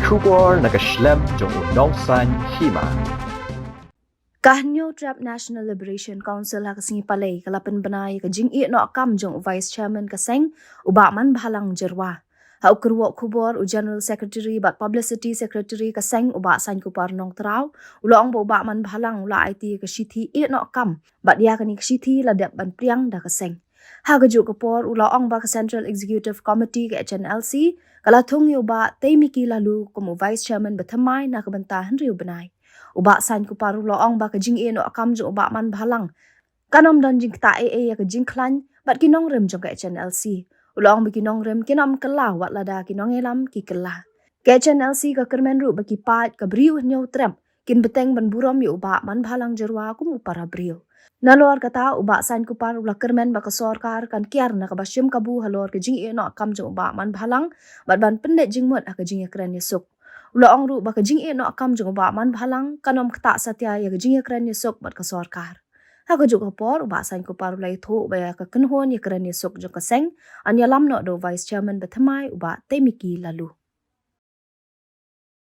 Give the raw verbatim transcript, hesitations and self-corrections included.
Khubor na ka shlem jong u nongsan hima. Ka Hynñiewtrep National Liberation Council ha ka sngi Palei ka la pynbna ïa ka jingïehnoh kam jong u Vice Chairman ka seng, u Bah Manbhalang Jyrwa. Ha u kyrwoh khubor, u General Secretary bad Publicity Secretary ka seng, u Bah Sainkupar Nongtraw, u la ong ba u Bah Manbhalang u la aiti ïa ka shithi ïehnoh kam bad ïa kane ka shithi la dep ban pdiang da ka seng. Ha kajuh ka por u la ong ba ka Central Executive Committee ka H N L C ka la thung ïa u Bah Teimiki Laloo kum u Vice Chairman bathymmai na ka bynta hynriew bnai. U Bah Sainkupar u la ong ba ka jingïehnoh kam jong u Bah Manbhalang kan ym don jingktah ei ei ïa ka jingkhlaiñ bad ki nongrim jong ka H N L C. U la ong ba ki nongrim kin ym kylla wat lada ki nongïalam ki kylla. Ka H N L C ka kyrmen ruh ba ki paid ka Bri u Hynñiewtrep kin bteng ban burom ïa u Bah Manbhalang Jyrwa kum u para briew. Nalor kata, u Bah Sainkupar u la kyrmen ba ka sorkar kan kiar na kaba shim kabu halor ka jingïehnoh kam jong u Bah Manbhalang bad ban pyndait jingmut ha ka jingïakren ïasuk. U la ong ruh ba ka jingïehnoh kam jong u Bah Manbhalang kan ym ktah satia ïa ka jingïakren ïasuk bad ka sorkar. Ha kajuh ka por, u Bah Sainkupar u la ïathuh ba ïa ka kynhun ïakren ïasuk jong ka seng yn ïalam noh da u Vice Chairman bathymmai, u Bah Teimiki Laloo.